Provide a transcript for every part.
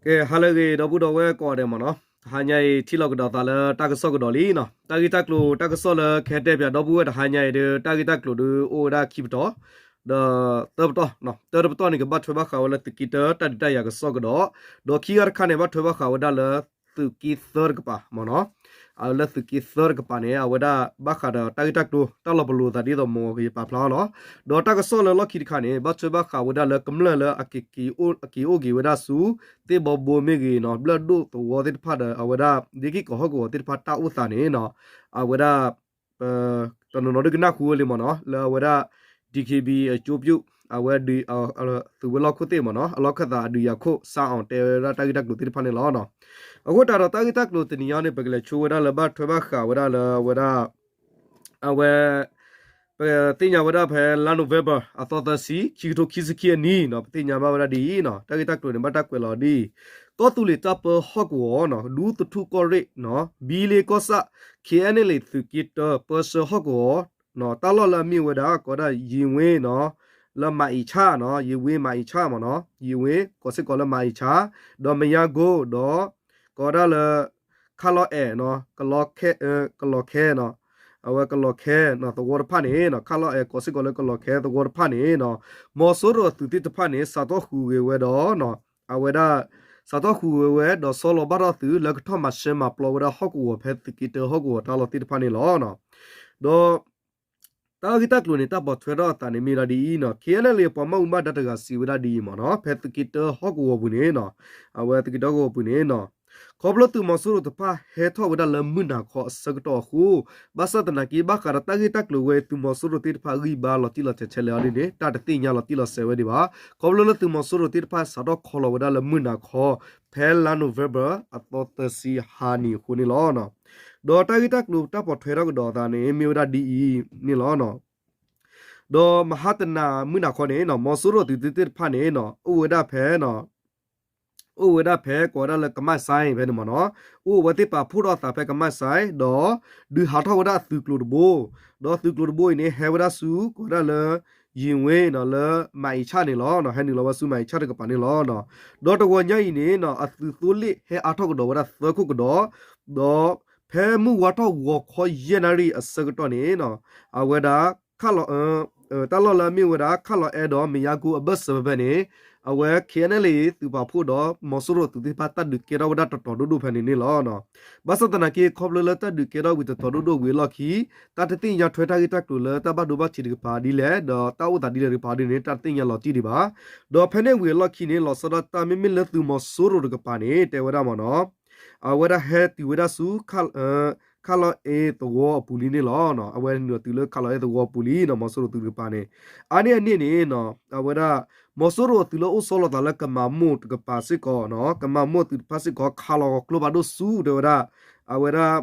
ကဲ ဟါလၢအဂ့ၤ ဒီပုၢ်ဒီဝဲၢ်ကိးဂၤဒဲးမ့ၢ်နီၤ, တဟါညါအံၤ ထံၣ်လိာ်ကဒီးသးလၢတၢ်ကစီၣ်ကဒီးလံနီၤ. တၢ်ဂ့ၢ်တၢ်ကျိၤတၢ်ကစီၣ်လၢကဟဲတဲပၠးဒီပုၢ်ဝဲၢ်တဟါညါအံၤဒီး တၢ်ဂ့ၢ်တၢ်ကျိၤဒီးအိၣ်ဝဲဒၣ်ခံပတီၢ် ဒီးသၢပတီၢ်, တၢတပတီၢ်န့ၣ် ကဘၣ်ထွဲဘၣ်ဃးဝဲလၢသုးက့တၢတၢ်ဒုးတၢ်ယၤကစီၣ်ကဒီး, ဒီးခံဂၤတခါန့ၣ် ဘၣ်ထွဲဘၣ်ဃးဝဲဒၣ်လၢသုးက့သၢတကပၤမ့ၢ်နီၤ. လၢသုးက့သၢတကပၤန့ၣ် အဝဲဒၣ်ဘၣ်ဃးဒီးတၢ်ဂ့ၢ်တၢ်ကျိၤ တၢ်လီၤပလိာ်သးဒ်သိးမ့ၢ်ဂ့ၤ ယပာ်ဖျါအီၤလီၤ. ဒီးတၢ်ကစီၣ်လၢလီၢ်ခံတခါန့ၣ် ဘၣ်ထွဲဘၣ်ဃးဝဲဒၣ်လၢကမျၢၢ်လၢအက့ၤအိၣ်က့ၤဝဲဒၣ်ဆူ သ့ၣ်ဘီဘိမ့ၢ်ဂ့ၤနီၤ, ဘျၢၣ်ဒိၣ်သဝီသ့ၣ်တဖၣ်ဒီး အဝဲဒၣ် ဒ့က့ၢ်ကီးဟီၣ်ကဝီၤသ့ၣ်တဖၣ်တၢ်အိၣ်သးန့ၣ်နီၤ, အဝဲဒၣ် တနီၤနီၤဒုကနၣ်ဃုဝဲလံမ့ၢ်နီၤ, လၢအဝဲဒၣ် ဒီက့ဘံၣ် အကၠိပၠူၣ် အဝဲ သုးဝဲၤလီၢ်ခိၣ်သ့ၣ်မ့ၢ်နီၤ, အလီၢ်ခၢၣ်သးအဒုးယၤခိၣ် စးအီၤ တဲဝဲဒၣ်တၢ်ဂ့ၢ်တၢ်ကျိၤသ့ၣ်တဖၣ်န့ၣ်လီၤ. အဃိသတးဒီးတၢ်ဂ့ၢ်တၢ်ကျိၤတနံၤညါန့ၣ် ပကလဲၤဆိဝဲဒၣ်လၢဘၣ်ထွဲဘၣ်ဃးဝဲဒၣ်လၢအဝဲဒၣ် အဝဲ ပသ့ၣ်ညါဝဲဒၣ်ဖဲလါ November အသီသၢဆံ ခံကထိခံဆံခံအနံၤနီၤ, ပသ့ၣ်ညါဘၣ်ဝဲဒၣ်ဒ်အံၤနီၤ, တၢ်ဂ့ၢ်တၢ်ကျိၤန့ၣ် ဘၣ်တၢ်ကွဲးလီၤဒ်အံၤ, ကီၢ်သူလ့ၤတၢ်ပၢဟီၣ်ကဝီၤနီၤ, ဒူသထူၣ်ကီၢ်ရ့ၣ်နီၤ, ဘံလ့ကီၢ်ဆၣ် ခ့ၣ်အဲၣ်ၣ်လ့ၣ် သုးက့တၢ ပၢဆှၢဟီၣ်ကဝီၤ တၢ်လီၢ်လၢအမ့ၢ်ဝဲဒၣ် ကိးဝဲဒၣ်ယံၤဝ့နီၤ, လၢမၤအံၤဆၣ်နီၤ, ယံၤဝ့မၤအံၤဆၣ်မ့ၢ်နီၤ, ယံၤဝ့ ကိးစ့ၢ်ကီးလၢမၤအံၤဆၣ်, ဒီးမယါကိၣ် ဒီး ကိးဝဲဒၣ်လၢ ခးလီၤအဲၣ်နီၤ, ကလီၤခဲ ကလီၤခဲနီၤ, အဝဲကလီၤခဲသဝီတဖၣ်န့ၣ်နီၤ, ခးလီၤအဲၣ်ကိးစ့ၢ်ကီးလၢကလီၤခဲသဝီတဖၣ်န့ၣ်နီၤ, မီၤစိရိၤအသုးသ့ၣ်တဖၣ်န့ၣ် စးထီၣ်ဟူးဂဲၤဝဲဒီး အဝဲဒၣ် စးထီၣ်ဟူးဂဲၤဝဲ ဒီးဆီလီၤဘၣ်ထီၣ်သုးလၢကထီၣ်မၤရှဲမၤပျီဝဲဒၣ်ဟီၣ်ကဝီၤဖဲသုးက့တၢဟီၣ်ကဝီၤတၢ်လီၢ်သ့ၣ်တဖၣ်န့ၣ်လီၤ. ဒီး တၢ်ဂ့ၢ်တၢ်ကျိၤန့ၣ် တၢ်ပိာ်ထွဲထီၣ်အသးန့ၣ်မ့ၢ်ဝဲဒၣ်ဒ်အံၤနီၤ, ခ့ၣ်အဲၣ်ၣ်လ့ၣ် ပှၤမၢ်အူမၢ်ဒါတဂၤစံးဝဲဒၣ်ဒ်အံၤမ့ၢ်နီၤ, ဖဲသုးက့တၢဟီၣ်ကဝီၤပူၤန့ၣ်နီၤ, အဝဲသုးက့တၢဟီၣ်ကဝီၤပူၤန့ၣ်နီၤ, ခီဖျိသုးမီၤစိရိၤတဖၣ်ဟဲထီၣ်ဝဲဒၣ်လၢမုၢ်နၤခီအဆၢကတီၢ်အဃိ, ဘၣ်ဆၣ်သနာ်က့ ဘၣ်ဃးဒီးတၢ်ဂ့ၢ်တၢ်ကျိၤဝဲ သုးမီၤစိရိၤသ့ၣ်တဖၣ်ဂံၢ်ဘါလီၤတံၢ်လီၤဆဲးဆဲးလဲၣ်အီၤဒ်န့ၣ် တၢ်တသ့ၣ်ညါလီၤတံၢ်လီၤဆဲးဝဲဒံးဘၣ်. ခီဖျိလၢသုးမီၤစိရိၤသ့ၣ်တဖၣ်စးထီၣ်ခီလီၤဝဲဒၣ်လၢမုၢ်နၤခီ ဖဲလါ November အသီသၢဆံဟါနံၤအဃိန့ၣ်လီၤ. ဒီးတၢ်ဂ့ၢ်တၢ်ကျိၤတၢ်ပိာ်ထွဲထီၣ်ကဒီးအသးန့ၣ် မ့ၢ်ဝဲဒၣ်ဒ်အံၤန့ၣ်လီၤ. ဒီးမဟါတနၤမုၢ်နၤခီန့ၣ်နီၤ, မီၤစိရိၤသုးသ့ၣ်တဖၣ်န့ၣ်နီၤ, အိၣ်ဝဲဒၣ်ဖဲ အိၣ်ဝဲဒၣ်ဖဲကိးဝဲဒၣ်လၢကမၣ်စဲဖဲန့ၣ်မ့ၢ်နီၤ, အိၣ်ဝဲသ့ၣ်ပာ်ဖှိၣ်ထီၣ်အသးဖဲကမၣ်စဲ ဒီးဒုးဟးထီၣ်ဝဲဒၣ်အသုးကျိၤတဘိ, ဒီးသုးကျိၤတဘိအံၤန့ၣ် ဟဲဝဲဒၣ်ဆူ ကိးဝဲဒၣ်လၢ ယံၤဝ့နီၤ လၢမၤအံၤဆၣ်န့ၣ်လီၤ. ဟဲနုာ်လီၤဝဲဆူမၤအံၤဆၣ်တကပၤန့ၣ်လီၤ. ဒီးတဂီၤညါအံၤန့ၣ်နီၤ အသုးသိလ့ၣ်ဟဲအါထီၣ်ကဒီးဝဲဒၣ်သၢခိၣ်ကဒီး, ဒီးဖဲမုၢ်ဝါထီၣ်ဂီၤခီယဲၢ်နၣ်ရံၣ်အဆၢကတီၢ်န့ၣ်နီၤ, အဝဲဒၣ် ခးလီၤ တၢ်လီၢ်လၢအမ့ၢ်ဝဲဒၣ် ခးလီၤအဲၣ်ဒီးမ့ၢ်ယါကိအဘၢၣ်စၢၤဖဲဖဲန့ၣ်, အဝဲ ခ့ၣ်အဲၣ်ၣ်လ့ၣ် သုးပာ်ဖှိၣ်ဒီးမီၤစိရိၤသုးသ့ၣ်တဖၣ်တၢ်ဒုးကဲထီၣ်ဝဲဒၣ်တတီၤဒိၣ်ဒိၣ်ဖဲန့ၣ်န့ၣ်လီၤ. ဘၣ်ဆၣ်သနာ်က့ ခီဖျိလၢတၢ်ဒုးကဲထီၣ်ဝံၤတတီၤဒိၣ်ဒိၣ်ဝံၤအလီၢ်ခံ, တၢ်တသ့ၣ်ညါထွဲတၢ်ဂ့ၢ်တၢ်ကျိၤလၢတၢ်ဘၣ်ဒိဘၣ်ထံးတကပၤဒ်လဲၣ် ဒီးတၢ်အိၣ်သးဒ်လဲၣ်တကပၤဒ်န့ၣ် တၢ်တသ့ၣ်ညါလီၤတံၢ်ဒံးဘၣ်. ဒီးဖဲန့ၣ်ဝံၤအလီၢ်ခံန့ၣ် လီၤဆီဒၣ်တၢ်မ့မ့ၢ်လၢသုးမီၤစိရိၤတကပၤန့ၣ် တဲဝဲဒၣ်မ့ၢ်နီၤ, အဝဲဒၣ်ဟဲတုၤဝဲဒၣ်ဆူ ခးလီၤအဲၣ်သဝီအပူၤလံန့ၣ်လီၤ. အဝဲနုာ်လီၤတုၤလၢခးလီၤအဲၣ်သဝီအပူၤလံနီၤ မီၤစိရိၤသုးတကပၤန့ၣ်, အါန့ၢ်အန့ၣ်န့ၣ် အဝဲဒၣ် မီၤစိရိၤအသုးလၢအိၣ်ဆီလီၤသးလၢကမၤမိၢ်တကပၤစ့ၢ်ကီး, ကမၤမိၢ်သုးတဖၣ်စ့ၢ်ကီး ခးလီၤကျိဖးဒိၣ်ဆူ တဲဝဲဒၣ်, အဝဲဒၣ်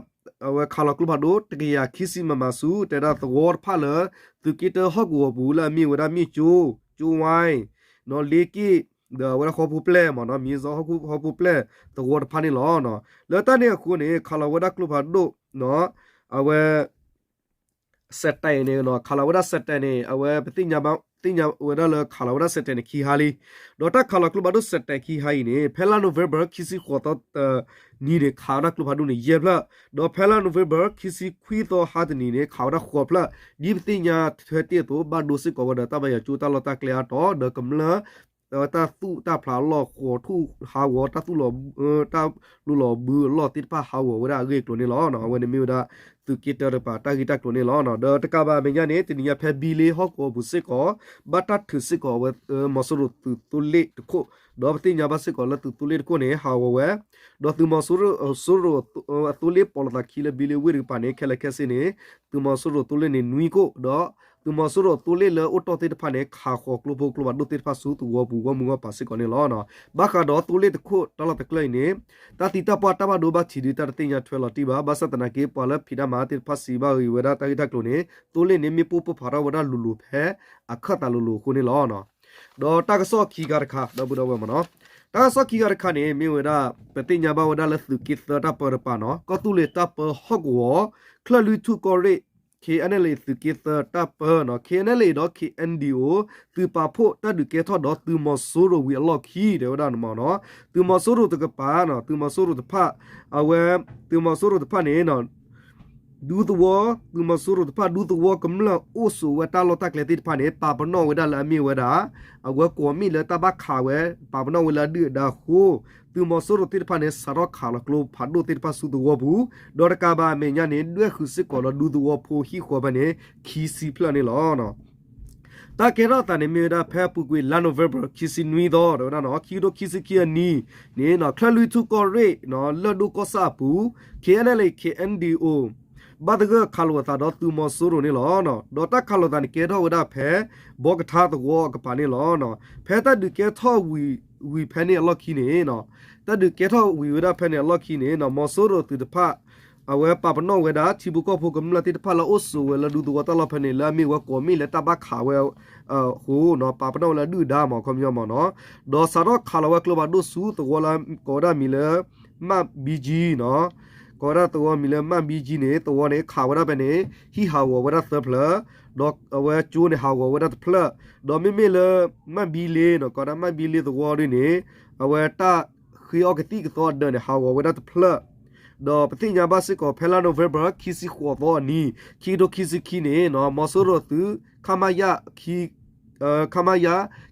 အဝဲခးလီၤကျိဖးဒိၣ် တကယၤခံဆံ မမ ဆူ တဲဒၣ်သဝီတဖၣ်လၢ သုးက့တၢဟီၣ်ကဝီၤပူၤလၢအမ့ၢ်ဝဲဒၣ် မ့ၢ်ကၠိ, ကၠိဝါ နီၤ လ့က့ၣ်, ဒီးအဝဲဒၣ်ဃီဖိပျဲၢ်မ့ၢ်နီၤ မံၤစီဟီၣ်ခိၣ်ဟီၣ်ဖိပျဲၢ်သဝီတဖၣ်န့ၣ်လီၤ. လၢတၢ်န့ၣ်အဃိန့ၣ် ခးလီၤဝဲဒၣ်ကျိဖးဒိၣ် အဝဲ စဲးတဲးန့ၣ် ခးလီၤဝဲဒၣ်စဲးတဲးန့ၣ် အဝဲပသ့ၣ်ညါဘၣ် သ့ၣ်ညါဝဲဒၣ်လၢခးလီၤဝဲဒၣ်စဲးတဲးန့ၣ်ခံဟါလံ. ဒီးတၢ်ခးလီၤကျိဖးဒိၣ်စဲးတဲးခံဟါအံၤန့ၣ် ဖဲလါ November ခံဆံဃိးသီ နံၤန့ၣ် ခးဝဲဒၣ်ကျိဖးဒိၣ်န့ၣ် ယဲၢ်ဖျၢၣ်, ဒီးဖဲလါ November ခံဆံခွံသီဟါတနံၤန့ၣ် ခးဝဲဒၣ်ဃိးဖျၢၣ်, ဒ်ပသ့ၣ်ညါထွဲတ့ၢ်အသိး ဘၣ်ဒိစ့ၢ်ကီးဝဲဒီးတၢ်ဘါယွၤကၠိတၢ်လီၢ်တၢ်ကျဲအါတီၤ ဒီးကမျၢၢ် တၢ်သူၣ်တၢ်ဖျးအလီၢ် ဃိးထူၣ်ဟးဂီၤ တၢ်သူၣ်လီၤ တၢ်လူလီၤဘုအလီၢ်သ့ၣ်တဖၣ်ဟးဂီၤဝဲဒၣ်အဂ့ၢ်အကျိၤန့ၣ်လီၤ. အဝဲန့ၣ်မ့ၢ်ဝဲဒၣ် သုးက့တၢတကပၤတၢ်ဂ့ၢ်တၢ်ကျိၤန့ၣ်လီၤ. ဒီးတကးဘၣ်အမဲာ်ညါန့ၣ် တနံၤညါဖဲဘံလ့ဟီၣ်ကဝီၤပူၤစ့ၢ်ကီး ဘၣ်တၢ်ထုးစ့ၢ်ကီးဝဲ မီၤစိရိၤသုးသိလ့ၣ်တခိၣ်, ဒီးပသ့ၣ်ညါဘၣ်စ့ၢ်ကီးလၢသုးသိလ့ၣ်တခိၣ်န့ၣ် ဟးဂီၤဝဲ, ဒီးသုးမီၤစိရိၤ စိရိၤအသိလ့ၣ်ပိာ်လိာ်သးခံလၢဘံလ့ဝ့ၢ်တကပၤန့ၣ် ခဲလၢာ်ခဲဆ့န့ၣ် သုးမီၤစိရိၤသိလ့ၣ်န့ၣ်နွံခိၣ်, ဒီးသုးမီၤစိရိၤသိလ့ၣ်လၢအိၣ်တီၢ်သ့ၣ်တဖၣ်န့ၣ် ခးဃီၤကျိဖိကျိဖးဒိၣ်သ့ၣ်တဖၣ်ဆူသဝီပူၤဂီၢ်မုၢ်ဂီၢ်ပၤစ့ၢ်ကီးန့ၣ်လီၤ. ဘၣ်ဃးဒီးသိလ့ၣ်တခိၣ်တၢ်လီၢ်တကျၢၢ်အံၤန့ၣ် တၢ်သံတၢ်ပှၢ်တၢ်ဘၣ်ဒိဘၣ်ထံးဒုးတၢ်တသ့ၣ်ညါထွဲလီၤတံၢ်ဘၣ်. ဘၣ်ဆၣ်သနာ်က့ ပှၤလၢဖံးတၢ်မၤတၢ်သ့ၣ်တဖၣ်စံးဘၣ်ဂ့ၤဝဲဒၣ်တၢ်ဂ့ၢ်တၢ်ကျိၤန့ၣ် သိလ့ၣ်န့ၣ်မ့ၢ်ပိၢ်ပိၢ်ဖးထီၣ်ဝဲဒၣ်လိၤလိၤဖဲ အခၢၣ်သးလိၤလိၤအဃိန့ၣ်လီၤ. ဒီးတၢ်ကစီၣ်ခံခါတခါ ဒီပုၢ်ဒီဝဲၢ်မ့ၢ်နီၤ, တၢ်ကစီၣ်ခံခါတခါန့ၣ် မ့ၢ်ဝဲဒၣ် ပသ့ၣ်ညါဘၣ်ဝဲဒၣ်လၢသုးက့သၢတၢ်ပၢတပၤနီၤ ကီၢ်သူလ့ၤတၢ်ပၢဟီၣ်ကဝီၤ ချၢၣ်လွံၢ်ထူၣ်ကီၢ်ရ့ၣ် KNLA သုးက့သၢတၢ်ပၢနီၤ KNLA ဒီး KNDO သုးပာ်ဖှိၣ်တၢ်ဒုးကဲထီၣ်ဒီးသုးမီၤစိရိၤဝံၤအလီၢ်ခံ တဲဝဲဒၣ်န့ၣ်မ့ၢ်နီၤ. သုးမီၤစိရိၤတကပၤနီၤ သုးမီၤစိရိၤတဖၣ် အဝဲ သုးမီၤစိရိၤတဖၣ်န့ၣ် ဒူသဝီ သုးမီၤစိရိၤတဖၣ် ဒူသဝီကမျၢၢ်အိၣ်ဆိးဝဲတၢ်လီၢ်တၢ်ကျဲသ့ၣ်တဖၣ်န့ၣ် ပာ်ပနီၣ်ဝဲဒၣ်လၢအမ့ၢ်ဝဲဒၣ် အဝဲကွီၢ်မ့ၣ်လၢတၢ်ဘၣ်ခးဝဲ ပာ်ပနီၣ်ဝဲလၢအဒုၣ်အဒါအဃိ သုးမီၤစိရိၤသ့ၣ်တဖၣ်န့ၣ် စးထီၣ်ခးလီၤကျိဖးဒိၣ်သ့ၣ်တဖၣ်ဆူသဝီပူၤ ဒီးတကးဘၣ်အမဲာ်ညါန့ၣ် ဒွဲၣ်ဃုာ်စ့ၢ်ကီးလၢဒူသဝီဖိဟံၣ်ဃီဖဲန့ၣ် ခံဆံဖျၢၣ်န့ၣ်လီၤ. တၢ်ကဲထီၣ်အသးန့ၣ်မ့ၢ်ဝဲဒၣ်ဖဲအပူၤကွံာ်လါနိၣ်ဝ့ဘၢၣ် ခံဆံနွံသီ တဲဝဲဒၣ်နီၤ ခံကထိခံဆံခံအနံၤန့ၣ် ချၢၣ်လွံၢ်ထူၣ်ကီၢ်ရ့ၣ် လၢၢ်ဒိၣ်ကီၢ်ဆၣ်အပူၤ KNLA KNDO ဘၣ်သဂၢၢ်ခးလိာ်အသးဒီးသုးမီၤစိရိၤန့ၣ်လီၤ. ဒီးတၢ်ခးလိာ်သးန့ၣ်ကဲထီၣ်ဝဲဒၣ်ဖဲ ဘီကထါသဝီအကပၤန့ၣ်လီၤ. ဖဲတၢ်ဒုးကဲထီၣ်ဝံၤဖဲန့ၣ်အလီၢ်ခံန့ၣ် တၢ်ဒုးကဲထီၣ်ဝံၤဝဲဒၣ်ဖဲန့ၣ်အလီၢ်ခံန့ၣ် မီၤစိရိၤသုးတဖၣ် အဝဲပာ်ပနီၣ်ဝဲဒၣ် ထံဖိကီၢ်ဖိကမျၢၢ်သ့ၣ်တဖၣ်လၢအအိၣ်ဆိးဝဲလၢဒူသဝီတၢ်လီၢ်ဖဲန့ၣ် လၢအမ့ၢ်ဝဲကွီၢ်မ့ၣ်လၢတၢ်ဘၣ်ခးဝဲအဃိ ပာ်ပနီၣ်ဝဲလၢအဒုၣ်အဒါမ့ၢ် ခီပညီမ့ၢ်နီၤ. ဒီးစးထီၣ်ခးလီၤဝဲကျိဖးဒိၣ်ဆူသဝီလၢကိးဝဲဒၣ်မံၤလၢ မၣ်ဘံကၠံနီၤ ကိးဝဲဒၣ်သဝီမံၤလၢမၣ်ဘံကၠံန့ၣ် သဝီန့ၣ်ခးဝဲဒၣ်ဖဲန့ၣ် ဟံၣ်ဟးဂီၤဝဲဒၣ်သၢဖျၢၣ် ဒီးအဝဲကၠိန့ၣ်ဟးဂီၤဝဲဒၣ်တဖျၢၣ် ဒီးမ့မ့ၢ်လၢ မၣ်ဘံလ့နီၤ ကိးဝဲဒၣ်မၣ်ဘံလ့သဝီဒ်န့ၣ် အဝဲတၢ်ဃ့အီကသံၣ်ကသီအဒၢးန့ၣ် ဟးဂီၤဝဲဒၣ်တဖျၢၣ် ဒီးပသ့ၣ်ညါဘၣ်စ့ၢ်ကီးဖဲလါနိၣ်ဝ့ဘၢၣ် ခံဆံဃိးသီအနံၤ ခံကထိခံဆံခံန့ၣ် မီၤစိရိၤသုး ခမရ ခမရ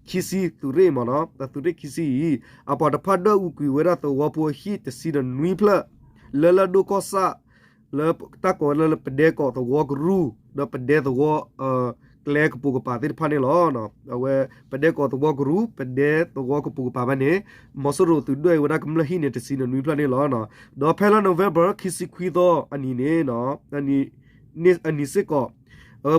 ခံဆံသုးရ့ၣ်မ့ၢ်နီၤ သုးရ့ၣ်ခံဆံအံၤ အပှၤတဖၣ်ဒွဲၣ်အူကွံာ်ဝဲဒၣ်သဝီဖိအဟံၣ်တဆံဒီးနွံဖျၢၣ် လၢလၢၢ်ဒိၣ်ကီၢ်ဆၣ် လၢတၢ်ကိးဝဲလၢပဒဲကီးသဝီကရူၢ် ဒီးပဒဲသဝီ ကျဲကပိာ်ကပၤသ့ၣ်တဖၣ်န့ၣ်လီၤ. အဝဲပဒဲကီးသဝီကရူၢ် ပဒဲသဝီကပိာ်ကပၤဖဲန့ၣ် မီၤစိရိၤသုးဒွဲၣ်ဝဲဒၣ်ကမျၢၢ်ဟံၣ်န့ၣ် တဆံဒီးနွံဖျၢၣ်န့ၣ်လီၤ. ဒီးဖဲလါနိၣ်ဝ့ဘၢၣ် ခံဆံခွံသီအနံၤန့ၣ် အနံၤစ့ၢ်ကီး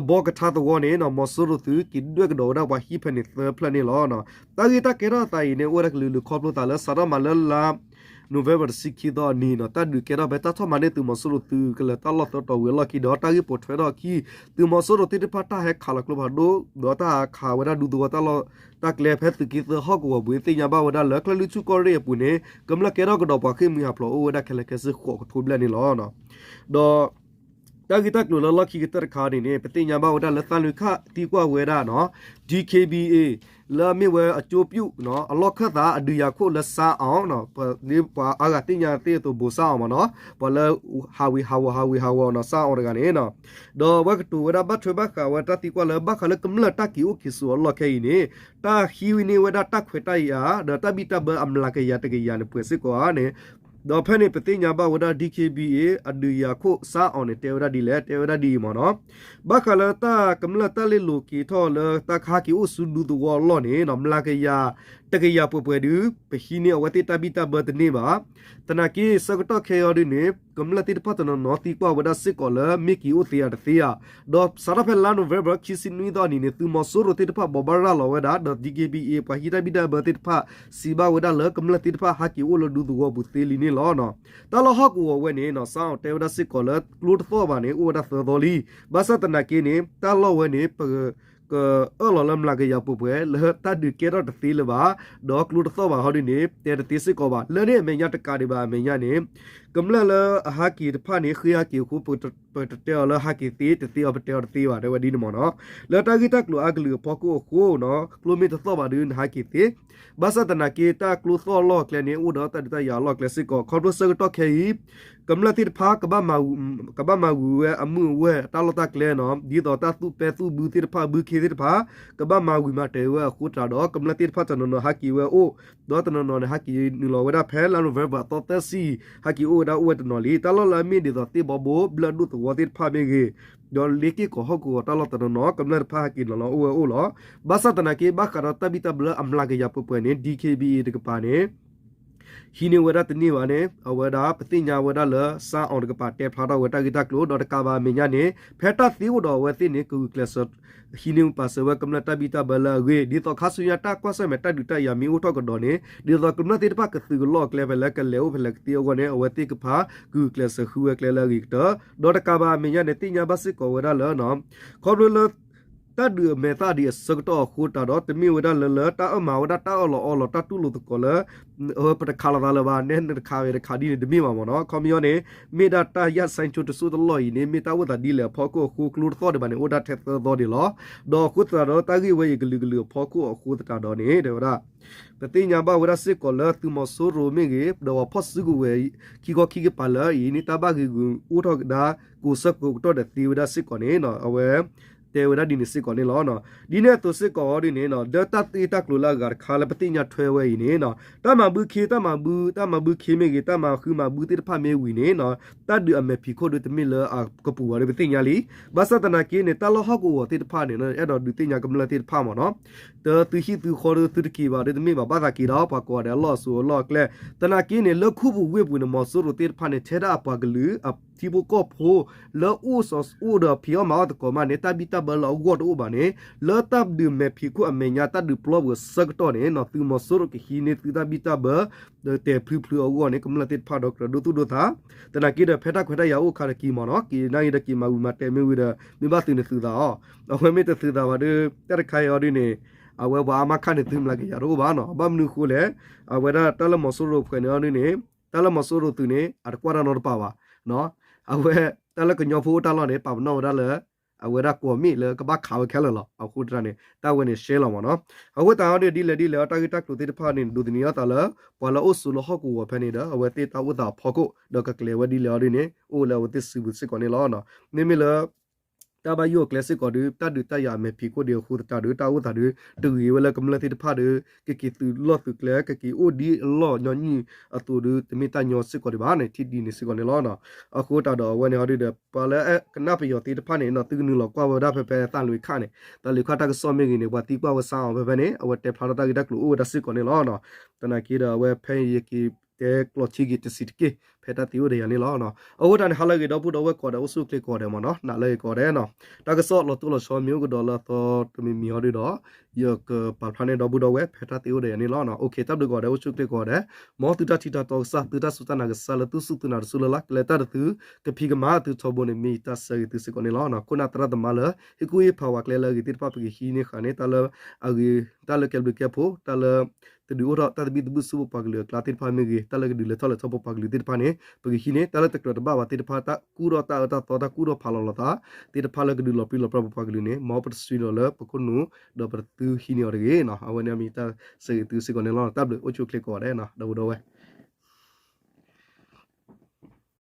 ဘီကထါသဝီန့ၣ် မီၤစိရိၤသုးက့ၤဒွဲၣ်ကဒီးဝဲဒၣ်ပှၤဟံၣ်ဖဲန့ၣ်သၢဖျၢၣ်န့ၣ်လီၤ. တၢ်ဂ့ၢ်တၢ်ကဲထီၣ်အသးအံၤန့ၣ် အိၣ်ဝဲဒၣ်ကလုာ်လုာ်ခီဖျိသးလၢစးထီၣ်မၤလၢလါ နိၣ်ဝ့ဘၢၣ်တဆံခံသီအနံၤနီၤ တၢ်ဒုးကဲထီၣ်ဖဲတၢ်ထီၣ်မၤန့ၢ်သုးမီၤစိရိၤသုးကလၢၤတၢ်လီၢ်သၢတီၤဝံၤအလီၢ်ခံဒီး တၢ်ဂ့ၢ်ပိာ်ထွဲထီၣ်အခံ သုးမီၤစိရိၤသ့ၣ်တဖၣ်တၢ်ဟဲခးလီၤကျိဖးဒိၣ် ဒီးတၢ်ဟးခးဝဲဒၣ်ဒူသဝီတၢ်လီၢ်တၢ်ကျဲဖဲသုးက့သၢဟီၣ်ကဝီၤပူၤ သ့ၣ်ညါဘၣ်ဝဲဒၣ်လၢ ချၢၣ်လွံၢ်ထူၣ်ကီၢ်ရ့ၣ်အပူၤန့ၣ် ကမျၢၢ်ကဲထီၣ်ကဒီးပှၤဃ့ၢ်မှံဟးဖျိးအိၣ်ဝဲဒၣ်ခဲလၢာ်ခဲဆ့ဃိးကထိဘျဲၣ်န့ၣ်လီၤ. ဒီး တၢ်ဂ့ၢ်တၢ်ကျိၤလၢလီၢ်ခံကတၢၢ်တခါန့ၣ်န့ၣ် ပသ့ၣ်ညါဘၣ်ဝဲဒၣ်လၢသးလွံၢ်ခၣ်သံကွၢ်ဝဲဒၣ်နီၤ DKBA လၢအမ့ၢ်ဝဲအကၠိပျူၣ်နီၤ အလီၢ်ခၢၣ်သးအဒုးယၤခိၣ်လၢစါအီၤနီၤ ပှၤအါဂၤသ့ၣ်ညါသ့ၣ်အသိးဘိးစါအီၤမ့ၢ်နီၤ ပှၤလၢဟးဝံၤဟးဝီၤဟးဝံၤဟးဝီၤနီၤ စါအီၤတဂၤန့ၣ်နီၤ ဒီးအဝဲကတိၤဝဲဒၣ်ဘၣ်ထွဲဘၣ်ဃးဝဲတၢ်သံကွၢ်လၢဘၣ်ဃးလၢကမျၢၢ်တၢ်က့ၤအိၣ်က့ၤဆိးအလီၢ်ခဲအံၤန့ၣ် တၢ်ဟံးန့ၢ်ဝဲဒၣ်တၢ်ခွဲးတၢ်ယာ် ဒီးတၢ်ဘံၣ်တၢ်ဘၢအမျးကယၤတကယၤန့ၣ် ပှဲၤစ့ၢ်ကီးဧါန့ၣ် ဒီးဖဲန့ၣ် ပသ့ၣ်ညါဘၣ်ဝဲဒၣ် DKBA အဒုးယၤခိၣ်စါအီၤန့ၣ် တဲဝဲဒၣ်ဒ်လဲၣ် တဲဝဲဒၣ်ဒ်အံၤမ့ၢ်နီၤ ဘၣ်ဃးလၢတၢ်ကမျၢၢ်တၢ်လဲၤလိာ်က့ၤထီၣ်လၢတၢ်ကဟဲက့ၤအိၣ်ဆူဒူသဝီအလီၢ်န့ၣ် မျးကယၤ တကယၤပှဲၤပှဲၤဒုး ပဟံးန့ၢ်အဝဲသ့ၣ်တၢ်ဘံၣ်တၢ်ဘၢတန့ၢ်ဘၣ်. သနာ်က့ ဆၢကတီၢ်ခဲအံၤဒ်န့ၣ် ကမျၢၢ်သ့ၣ်တဖၣ်တနီၤနီၤသံကွၢ်ဝဲဒၣ်စ့ၢ်ကီးလၢမ့ၢ်က့ၤအိၣ်သ့ဧါတသ့ဧါ. ဒီးစးထီၣ်ဖဲလါနိၣ်ဝ့ဘၢၣ် ခံဆံနွံသီအနံၤန့ၣ် သုးမီၤစိရိၤသ့ၣ်တဖၣ်ဘိးဘၣ်ရၤလီၤဝဲဒၣ် ဒီး DKBA ပှၤဟံးတၢ်ဘံၣ်တၢ်ဘၢသ့ၣ်တဖၣ် စံးဘၣ်ဝဲဒၣ်လၢကမျၢၢ်သ့ၣ်တဖၣ်ဟဲက့ၤအိၣ်လၢဒူသဝီပူၤသ့လံန့ၣ်လီၤ. တၢ်လီၢ်ဟီၣ်ကဝီၤဝဲန့ၣ် စါအီၤတဲဝဲဒၣ်စ့ၢ်ကီးလၢကျိတသီၣ်ဘၣ်န့ၣ် အိၣ်ဝဲဒၣ်သၢသီလံ. ဘၣ်ဆၣ်သနာ်က့န့ၣ် တၢ်လီၢ်ဝဲန့ၣ် ပ ကအၢၣ်လီၤလၢမျးကယၤပှဲၤပှဲၤ လၢတၢ်ဒုးကဲထီၣ်တသ့လၢၤဘၣ်, ဒီးကျိတသီၣ်ဘၣ်ဟီဒ်န့ၣ် တဲတသ့စ့ၢ်ကီးဘၣ်. လၢန့ၣ်အမဲာ်ညါတကးဒံးဘၣ်အမဲာ်ညါန့ၣ် ကမျၢၢ်လၢအဟးက့ၤတဖၣ်န့ၣ် ဃ့ဟးက့ၤအဃိ ပတတဲအီၤလၢဟးက့ၤသ့တသ့အီၤ ပတဲအီၤတသ့ဘၣ် တဲဝဲဒ်န့ၣ်မ့ၢ်နီၤ. လၢတၢ်ဂ့ၢ်တၢ်ကျိၤအါကလုာ်အဖီခိၣ်အဃိနီၤ ကျိမ့ၢ်တသီၣ်ဘၣ်ဒီးနဟးက့ၤသ့ ဘၣ်ဆၣ်သနာ်က့ တၢ်ကျိသီၣ်အလီၢ်အကျဲန့ၣ် အိၣ်ဒီးတၢ်ဒုးတၢ်ယၤအလီၢ်အကျဲစ့ၢ်ကီး ခီဖျိဆၢကတီၢ်ခဲအံၤ ကမျၢၢ်သ့ၣ်တဖၣ် ကဘၣ်မၤဝံၤဝဲအမုၢ်အဝဲၢ် တၢ်လီၢ်တၢ်ကျဲနီၤ ဒ်သိးတၢ်သူၣ်ပဲသူၣ်ဘုသ့ၣ်တဖၣ် ဘုခ့သ့ၣ်တဖၣ် ကဘၣ်မၤဝံၤမၤတဲာ်ဝဲအဃိသတးဒီး ကမျၢၢ်သ့ၣ်တဖၣ်တနီၤနီၤဟးက့ၤဝဲအိၣ် ဒီးတနီၤနီၤန့ၣ် ဟးက့ၤနုာ်လီၤဝဲဒၣ်ဖဲလါနိၣ်ဝ့ဘၢၣ် အသီသၢဆံ ဟဲက့ၤအိၣ်ဝဲဒၣ်အိၣ်ဝဲတနီၤလံ. တၢ်လီၢ်လၢအမ့ၢ်ဒ်သိးသ့ၣ်ဘီဘိ ဘျၢၣ်ဒိၣ်သဝီသ့ၣ်တဖၣ်မ့ၢ်ဂ့ၤ ဒီးလ့က့ၢ်ကီးဟီၣ်ကဝီၤတၢ်လီၢ်တနီၤနီၤ ကမျၢၢ်တဖၣ်ဟဲက့ၤနုာ်လီၤအိၣ်ဝဲအိၣ်လီၤ. ဘၣ်ဆၣ်သနာ်က့ ဘၣ်ဃးဒီးတၢ်ဘံၣ်တၢ်ဘၢအမျးကယၤပှဲၤပှဲၤန့ၣ် DKBA တကပၤန့ၣ် ဟံးန့ၢ်ဝဲဒၣ်တန့ၢ်ဘၣ်န့ၣ် အဝဲဒၣ်ပသ့ၣ်ညါဝဲဒၣ်လၢ စါအီၤတကပၤတဲဖျါထီၣ်ဝဲတၢ်ဂ့ၢ်တၢ်ကျိၤ ဒီးတကးဘၣ်အမဲာ်ညါန့ၣ် ဖဲတၢ်သ့အိၣ်ဒီးအဝဲသ့ၣ်န့ၣ် ကဂုာ်ကျဲးစၢး ဟံးန့ၢ်ပာ်စၢၤဝဲကမျၢၢ်တၢ်ဘံၣ်တၢ်ဘၢလၢအဂ့ၢ် ဒ်သိးခါဆူညါတၢ်ကွၢ်ဆၢၣ်မဲာ်တၢ်ဒုးတၢ်ယၤမ့ၢ်အိၣ်ထီၣ်ကဒီးန့ၣ် ဒ်သိးကမျၢၢ်သ့ၣ်တဖၣ်ကသုးကလီၢ်အကျဲဖဲလၢကလဲၤအိၣ်ဖဲလဲၣ်ကသ့အဂီၢ်န့ၣ် အဝဲသ့ၣ်ကဖးကဂုာ်ကျဲးစၢးဃုဝဲကျဲလၢအဂ့ၤကတၢၢ် ဒီးတကးဘၣ်အမဲာ်ညါန့ၣ် သ့ၣ်ညါဘၣ်စ့ၢ်ကီးဝဲဒၣ်လၢ ခီဖျိလၢ တၢ်ဒုးအမဲာ်သၣ်ဒံးအဆၢကတီၢ်အဃိသတးဒီး တမ့ၢ်ဝဲဒၣ်လၢလၢတၢ်အၢၣ်မၤဝဲဒၣ်တၢ်အၢၣ်လီၤအီလီၤ တၢ်တူၢ်လိာ်သကိးလၢ ပတခးလိာ်သးလၢၤဘၣ် နဲနတခးဂ့ၤတခးဒ်န့ၣ်တမ့ၢ်ဘၣ်မ့ၢ်နီၤ. ခီပညီန့ၣ် မ့ၢ်ဒၣ်တၢ်ယၢ်ဆဲးဆိတစိၢ်တလီၢ်အံၤန့ၣ် မ့ၢ်တၢ်အိၣ်သးဒ်လဲၣ်အဖီခိၣ်အဃိ ကျိတသီၣ်ဒံးဘၣ်န့ၣ် အိၣ်ဒၣ်ထဲသၢသီဒံးလီၤ. ဒီးအဃိသတးဒီး တၢ်ဂ့ၢ်ဝဲအံၤကလုာ်ကလုာ်အဖီခိၣ်အဃိသတးဒီးန့ၣ် တဲဝဲဒၣ် ပသ့ၣ်ညါဘၣ်ဝဲဒၣ်စ့ၢ်ကီးလၢသုးမီၤစိရိၤမ့ၢ်ဂ့ၤ ဒီးပှၤဖီၣ်စုကဝဲၤခံခီခံကပၤလၢအံၤန့ၣ် တၢ်ဘၣ်ဂ့ၤဂုာ်အိၣ်ထီၣ်ကဒါ ကိးဆၢကိးကတီၢ်ဒီးသ့ဝဲဒၣ်စ့ၢ်ကီးန့ၣ် အဝဲ တဲဝဲဒၣ်ဒ်န့ၣ်စ့ၢ်ကီးန့ၣ်လီၤ. ဒ်န့ၣ်အသိးစ့ၢ်ကီးအီၤဒ်န့ၣ် လၢတၢ်သ့တၢ်ကျိၤလၢအဂၤတခါလၢပသ့ၣ်ညါထွဲဝဲအံၤန့ၣ် တၢ်မၤဘုခ့ တၢ်မၤဘု တၢ်မၤဘုခ့မ့ၢ်ဂ့ၤ တၢ်မၤဃုမၤဘုသ့ၣ်တဖၣ်မ့ၢ်ဝံၤန့ၣ် တၢ်ဒုးအမဲာ်ဖံးခိၣ်ဒုးတမ့ၢ်လၢအကပူၤဘၣ်ဒီးပသ့ၣ်ညါလံ. ဘၣ်ဆၣ်သနာ်က့န့ၣ် တၢ်လီၢ်ဟီၣ်ကဝီၤသ့ၣ်တဖၣ်န့ၣ် အဲၣ်ဒိးဒုးသ့ၣ်ညါကမျၢၢ်သ့ၣ်တဖၣ်မ့ၢ်နီၤ တသုဟံၣ်သုဃီဒီးသုတက့ၤဘၣ်ဒီးတမ့ၢ်ဘၣ် ဘၣ်သးက့ၤဒီးပှၤကိးဂၤဒဲးအလီၢ်အစိၤအလီၢ်အကျဲ. သနာ်က့န့ၣ် လၢခူပူၤဝ့ၢ်ပူၤန့ၣ် မီၤစိရိၤသ့ၣ်တဖၣ်န့ၣ် ထဲဒၣ်အပှၤကလုာ် အထံဖိကီၢ်ဖိ လၢအိၣ်စီၤအိၣ်ဒီးဖံးအီၣ်မၤအီၣ်သကိးမးန့ၣ် တၢ်ဘံၣ်တၢ်ဘၢလၢအဂီၢ်တအိၣ်ဘၣ်န့ၣ် လၢတၢ်ဒုးမဲာ်ဖံးခိၣ်အမဲာ်ညါ တၢ်ဒုးပျီပူၤအဆၢကတီၢ်န့ၣ် သုးမီၤစိရိၤကဟံးန့ၢ်သုတၢ်ဘံၣ်တၢ်ဘၢ ဒီးတဲာ်ဖျုဖျုအဂီၢ်န့ၣ် ကမျၢၢ်သ့ၣ်တဖၣ်ဒီးကြၢးဒိသူၣ်ဒိသး သနာ်က့ဒီး ဖဲတၢ်ခွဲးတၢ်ယာ်အိၣ်အခါဒီးက့ၤမ့ၢ်နီၤ က့ၤနာ်က့ၤဒီးက့ၤမၤဝံၤမၤတဲာ်မ့ၢ်ဝံၤဒီး မ့ၢ်ဘၣ်သုးန့ၣ်သုးသးအီၤ အဝဲမ့ၢ်တသုးသးဘၣ်ဒီး တၢ်တခါအံၤအီၤဒ်န့ၣ် အဝဲပှၤအါမးခါန့ၣ် သုမၤကယၤတအိၣ်ဘၣ်နီၤ. ဘၣ်မနုၤအဃိလဲၣ် အဝဲဒၣ်တၢ်လၢမီၤစိရိၤဖှဲးန့ၣ်အီၤဒ်န့ၣ် တၢ်လၢမီၤစိရိၤသုးန့ၣ် အတကွၢ်တၢ်နီတပၤဘၣ် အဝဲတၢ်လၢကညီဖိအိၣ်တၢ်လီၢ်န့ၣ် ပာ်ပနီၣ်ဝဲဒၣ်လၢ အဝဲဒၣ်ကွီၢ်မ့ၣ်လၢကဘၣ်ခးဝဲခဲလၢာ်လီၤ. အဃိတၢ်န့ၣ် တၢ်ဝဲန့ၣ်ရှဲလီၤမ့ၢ်နီၤ. အဃိသတးအီၤဒ်န့ၣ် ဒ်လဲၣ်ဒ်လဲၣ်အီၤ တၢ်ဂ့ၢ်တၢ်ကျိၤသ့ၣ်တဖၣ်န့ၣ် ဒိးသန့ၤအသးလၢ ပှၤလၢအအိၣ်ဆိးလၢဟီၣ်ကဝီၤဖဲန့ၣ်ဒီး အဝဲသ့ၣ်တၢ်အိၣ်သးအဖီခိၣ် ဒီးကကျဲၤဝဲဒ်လဲၣ်အီၤဒ်န့ၣ် အိၣ်လၢအဝဲသ့ၣ်စုပူၤစ့ၢ်ကီးန့ၣ်လီၤ. မ့မ့ၢ်လၢ တၢ်ဘၣ်ယိၣ်အကျဲစ့ၢ်ကီးဒီး တၢ်ဒုးတၢ်ယၤအမဲာ်ဖံးခိၣ်ဒံးအဃိသတးဒီး တၢ်အိၣ်သးဒီး တဂ့ၤဝဲလၢကမျၢၢ်သ့ၣ်တဖၣ်ဒီး ကက့ၤသုးလီၢ်သုးကျဲ ကက့ၤအိၣ်ဒ်အလီၢ်ညီနုၢ်အသိးဒီး တမ့ၢ်တၢ်ညီစ့ၢ်ကီးဒံးဘၣ်န့ၣ် ထံၣ်ဒ်န့ၣ်စ့ၢ်ကီးန့ၣ်လီၤ. အဃိသတးဒီးအဝဲန့ၣ်အီၤဒ်ဒီး ပှၤလၢကနၣ်ပယီၤသ့ၣ်တဖၣ်န့ၣ် သုကနုာ်လီၤကွၢ်ဝဲဒၣ်ဖဲဖဲသးလွံၢ်ခါန့ၣ် သးလွံၢ်ခါတၢ်ကစီၣ်မ့ၢ်ဂ့ၤန့ၣ် ပှၤသံကွၢ်ဝဲစါအီၤဖဲဖဲန့ၣ် အဝဲတဲဖျါထီၣ်တၢ်ဂ့ၢ်တၢ်ကျိၤအိၣ်ဝဲဒၣ်စ့ၢ်ကီးန့ၣ်လီၤ. သနာ်က့ဒီးအဝဲဖဲယက့ၤတဲကျိးထံဂ့ၤတစဲးတက့ၢ် ဖဲတၢ်သ့အိၣ်ဒီးယၤန့ၣ်လီၤ. အဃိသတးန့ၣ် ဟါလၢအဂ့ၤ ဒီပုၢ်ဒီဝဲၢ်ကိးဂၤဒဲး အိၣ်ဆူၣ်အိၣ်ချ့ကိးဂၤဒဲးမ့ၢ်နီၤ နၤလၢအဂ့ၤကိးဂၤဒဲးနီၤ. တၢ်ကစီၣ်လီၤတိၢ်လီၤဆီမ့ၢ်အိၣ်ကဒီးလၢအသီတမံၤမံၤအီၤဒ်ဒီး ယကပာ်ဖျါန့ၢ်ဒီပုၢ်ဒီဝဲၢ် ဖဲတၢ်သ့အိၣ်ဒီးယၤန့ၣ်လီၤ. တၢ်ဘျုးကိးဂၤဒဲး အိၣ်ဆူၣ်အိၣ်ချ့ကိးဂၤဒဲး မ်သုတၢ်ထံၣ်တၢ်တီကစၢ် သုတၢ်စူၢ်တၢ်နာ်ကစၢ်လၢသုစူၢ်သုနာ်တစူၢ်လၢ်လၢ် ကလဲၤတၢ်ဒီးသု ကဖံးကမၤသုထီဘိန့ၣ် မ့ၢ်ယတၢ်ဆၢဂ့ၤသုစ့ၢ်ကီးန့ၣ်လီၤ. ခိၣ်နၢ်သရၣ်သမါလၢ ဟ့ၣ်ကူၣ်ဟ့ၣ်ဖးဝဲကျဲလၢအဂ့ၤသ့ၣ်တဖၣ် ပကဟံးန့ၢ်ဃာ်န့ၣ် တၢ်လၢအဂ့ၤ တၢ်လၢကဲဘျုးကဲဖှိၣ် တၢ်လၢ တဒုးအိၣ်ထီၣ်တၢ်သဘံၣ်သဘုၣ်ဆူပပှၤကလုာ်အကျါသ့ၣ်တဖၣ်မ့ၢ်ဂ့ၤ တၢ်လၢကဒုးလဲၤထီၣ်လဲၤထီပပှၤကလုာ်သ့ၣ်တဖၣ်န့ၣ် ပကဟံးန့ၢ် တၢ်လၢတကြၢးတဘၣ်ဘၣ်သ့ၣ်တဖၣ် တၢ်ကူၣ်ထီၣ်တၢ်အၢတၢ်သီ တၢ်ကူၣ်ထီၣ်ဖးလီၤလိာ်သးသ့ၣ်တဖၣ်လၢကဒုးလီၤပြံလီၤပြါပပှၤကလုာ်န့ၣ် မ်ပတဆှံလီၤလၢပခိၣ်နူာ် ဒီးပတသုဟံးန့ၢ်အီၤတဂ့ၤနီၤ. အဝဲန့ၣ်မ့ၢ်တၢ်ဆၢဂ့ၤသုစ့ၢ်ကီးန့ၣ်လီၤ. တၢ်ဘျုး အိၣ်ဆူၣ်အိၣ်ချ့ကိးဂၤဒဲးနီၤ ဒီပုၢ်ဒီဝဲၢ်